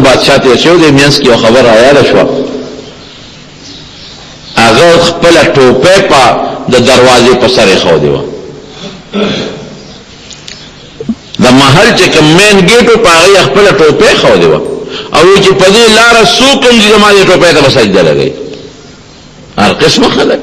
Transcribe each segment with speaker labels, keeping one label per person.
Speaker 1: بادشاه تېر شوی دی، مینځ کې یوه خبره رایاده شوه، هغه خپله ټوپۍ په د دروازې په سر ایښودې وه. د محل چې کوم مین ګیټ و، په هغه یې خپله ټوپۍ ایښودې وه او وایي چې په دې لاره څوک هم ځي زما دې ټوپۍ ته به سجده لګوي. هر قسمه خلک.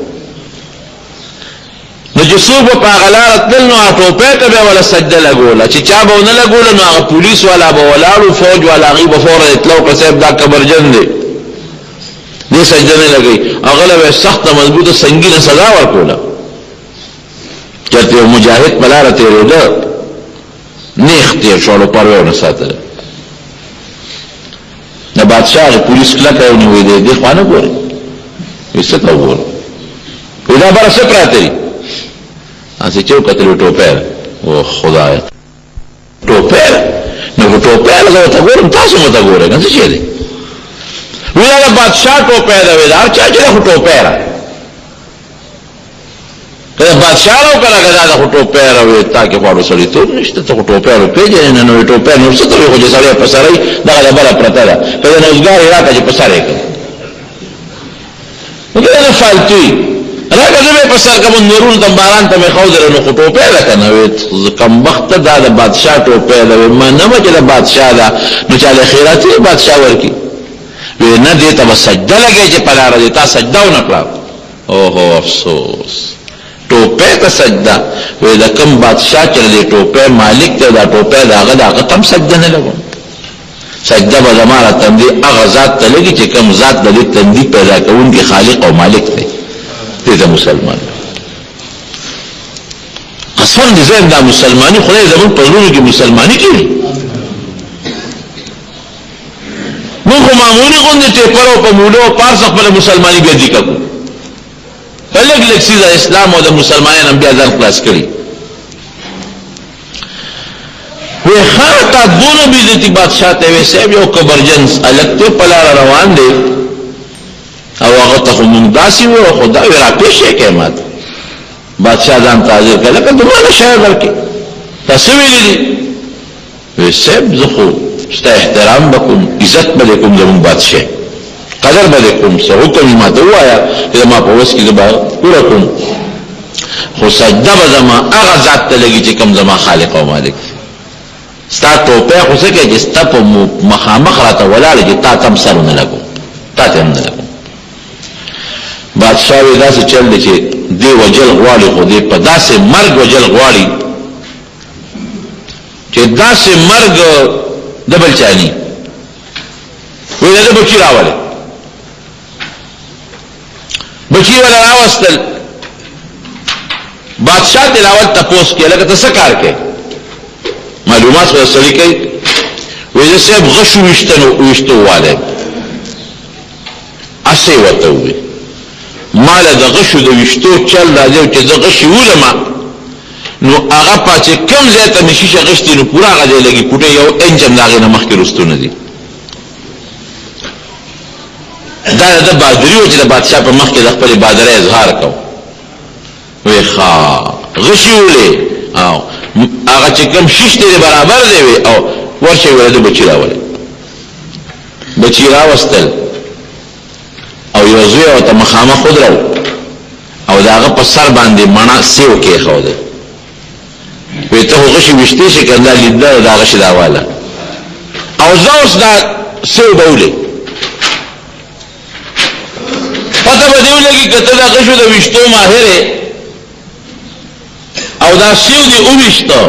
Speaker 1: نو چې څوک به په هغه لاره تلل نو هغه ټوپۍ ته به یې وله سجده لګوله، چې چا به ونه لګوله نو هغه پولیس والا به ولاړ و، فوج والا، هغوی به فوراً اطلاع وکړه صاحب دا کبرجن دی، دې سجده نه لګوي. هغه له به یې سخته مضبوطه سنګینه سزا ورکوله. چېرته یو مجاهد په لاره تېرېده، نېغ تېر شو او پروا یې ونه ساتله. د بادشاه هغه پولیس کلکه ونیوه، دی دې خوا نه ګورې؟ وایي څه ته وګورم؟ وایي دا بره څه پراته دي؟ هسې چې وکتل وایي ټوپۍ ده. او خدایه ټوپۍ ده، نو که ټوپۍ ده زه ورته ګورم، تاسو هم ورته ګورئ که څه شی دی؟ وایي دا د بادشاه ټوپۍ ده. وایي د هر چا چې ده خو ټوپۍ ده. که د بادشاه راو کنه که دا د خو ټوپۍ راوي، تا کې خو اړو سړیتوب نشته، ته خو ټوپۍ رو پېژنې نه، نو ټوپۍ نور څه ته وایي؟ خو چې سړی په سر وي دغه د بله پرته ده، که د نوزګار یې راکړه چې په سر یې کړم، نو که نه فالتو وي راکړه زه به یې په سر کړم، نورونو ته باران ته مې ښودله، نو خو ټوپۍ ده که نه؟ وایي کمبخته دا د بادشاه ټوپۍ ده. وایي منمه چې د بادشاه ده، نو چا له خیراتي بادشاه ورکړي؟ وایي نه، دې ته به سجده لګوې چې په لاره دی، تا سجده ونه کړه. اوهو افسوس ټوپۍ ته سجده وې، د کوم بادشاه چې د دې ټوپۍ مالک دی او دا ټوپۍ د هغه ده، هغه ته هم سجده نه لګوم. سجده به زما د تندي هغه ذات ته لګي چې کوم ذات د دې تندي پیدا کوونکی خالق او مالک دی. دې ته مسلمان وایي. قسم دې زه دا مسلماني خدای زموږ په زړونو کې مسلماني کوي. موږ خو معمولي غوندې ټیپر او په مولو او پارس خپله مسلماني بیا دیکه کو، په لږ لږ څیز اسلام او د مسلمانانو هم بیا ځان خلاص کړي. وی ښه تا دونه بېعزتي بادشاه ته وی صاحب یو کبرجن هلک دی په لاره روان دی او هغه ته خو مونږ داسې وو، خو دا وی راپېښ یې کړی ماته. بادشاه ځان ته حاضر کړ، لکه دومره شی درکې تا څه ویلي دي؟ وی صاحب زه خو ستا احترام به کوم، عزت به دې کوم، زموږ بادشاه قدر به دې کوم، څه حکم یې ماته ووایه چې زما په وس کې زه به پوره کوم، خو سجده به زما هغه ذات ته لګي چې کوم زما خالق او مالک دی. ستا ټوپۍ خو څه کوي چې ستا په مخامخ راته ولاړ چې تا ته هم سر ونه لګوم، تا ته هم نه لګوم. بادشاه وی داسې چل دی چې دی وجل غواړي، خو دی په داسې مرګ وجل غواړي چې داسې مرګ د بل چا نی. وی د بچی راولې، بچی ولا راوستل. بادشاہ تلاوت تپوس کې لکه ته څه کار کې، معلومات خو سړی کوي. وی زه صاحب غشو ویشتنو ویشتو والے هسې ورته ووی ما له د غشو د ویشتو چل راځي او چې زه غشي ولم نو هغه په چې کوم ځای ته مې شیشه غشتې نو پوره هغه ځای لګي، کوټه یو انچ هم د هغې نه مخکې وروستو نه دي. دا د ده بادري وه چې د بادشاه په مخ کې د خپلې بادرۍ اظهار کو. وی ښا غشي ولې او هغه چې کوم شیش دی برابر دی، وی او ورشي ویل د بچی راولې. بچی راوستل او یو زوی ورته مخامخ ودرو او د هغه په سر باندې مڼه سیو کېښوده. وی ته خو غشي ویشتی شې که دا لیده دا غشي دا واله او زه اوس دا سیو به ولې پته به دې ولګي که ته د غشو د ویشتو ماهر او دا سیو دې وویشته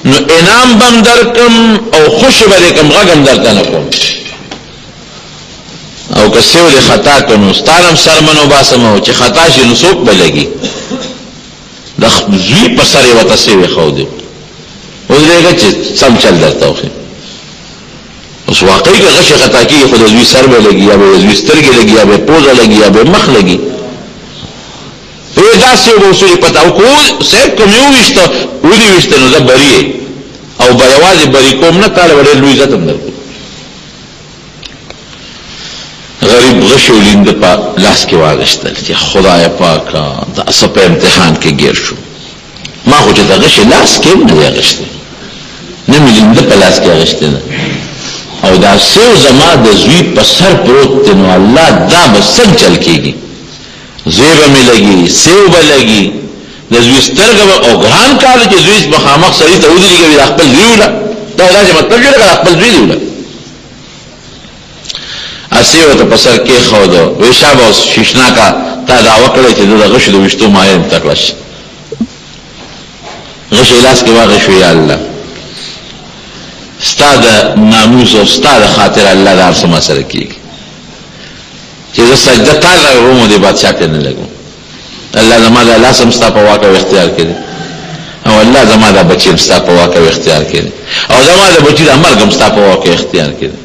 Speaker 1: نو انعام به هم درکړم او خوشې به دې کړم، غږ هم درته نه کوم. او که سیو دې خطا کړ نو ستا نه هم څرمن وباسم او چې خطا شي نو څوک به لګي؟ د زوی په سر یې ورته سیو ایښودی، ودرېږه چې سم چل درته وښیم. اوس واقعي که غشی خطا کېږي خو د زوی سر به لګي، یا به د زوی سترګې لګي، یا به پوزه لګي، یا به مخ لګي. وی داسې به اصولي پته او کو صاحب کوم یو وشته ودی وشته نو زه بری او به یوازې بری کوم نه، تاله به ډېر لوی عزت هم درکوم. غریب غشی ولیند په لاس کې واغشتل چې خدای پاکه دا څه په امتحان کې ګیر شو، ما خو چې د غشي لاس کې هم نه دی اخیستی، نه مې لینده په لاس کې اخیستې ده. او دا سیو زما د زوی په سر پروت دی، نو الله دا به څنګه چل کېږي؟ زوی به مې لګي، سیو به لګي، د زوی سترګه به، او ګران کار دی چې زوی مخامخ سړي ته ودرېږي، دا خپل زوی وله، دا داسې مطلب چې لکه دا خپل زوی دی وله. هسې ورته په سر کېښود، وایي شابه اوس شیشناکه تا دا وکړی چې زه د غشو د ویشتو ماهر یم تکړه شي. غشی لاس کې واغې شو، یا الله ستا د ناموس او ستا د خاطر الله دا هر څه ما سره کېږي چې زه سجده تا لګوم، دې بادشاه ته نه لګوم. الله زما دا لاس هم ستا په واک او اختیار کې دی، او الله زما دا بچی هم ستا په واک او اختیار کې دی، او زما د بچي دا مرګ هم ستا په واک او اختیار کې دی،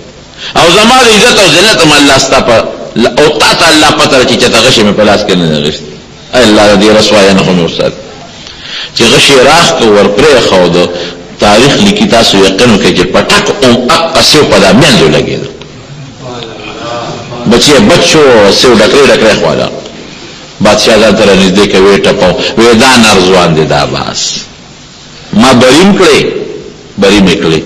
Speaker 1: او زما د عزت او ذلت هم الله ستا په، او تا ته الله پته ده چې چېرته غشی مې په لاس کې نه دی غشتی. ای الله د دې رسوایۍ نه خو مې وساتې. چې غشی راخ کو ورپرېښود، تاریخ لیکي، تاسو یقین وکړئ چې پټک اوم اقه سیو په دا مینځ ولګېد، بچی بچ شو، سیو ډکرې ډکرې خواله. بادشاه ځان ته رانږدې که ویې ټپو، ویې دا نر ځوان دی، دا باس ما بریم کړی، بری مې کړی،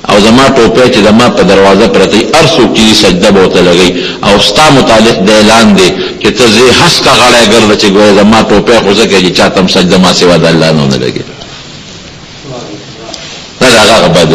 Speaker 1: او زما ټوپۍ چې زما په دروازه پرته وي، هر څوک چې ځي سجده به ورته لګوي، او ستا متعلق دا اعلان دی چې ته ځې هسکه غړی ګرځه چې ګوره زما ټوپۍ خو ځکه چې چاته هم سجده ما سوا د الله نه ونه لګي. دا د هغه هغه بادري.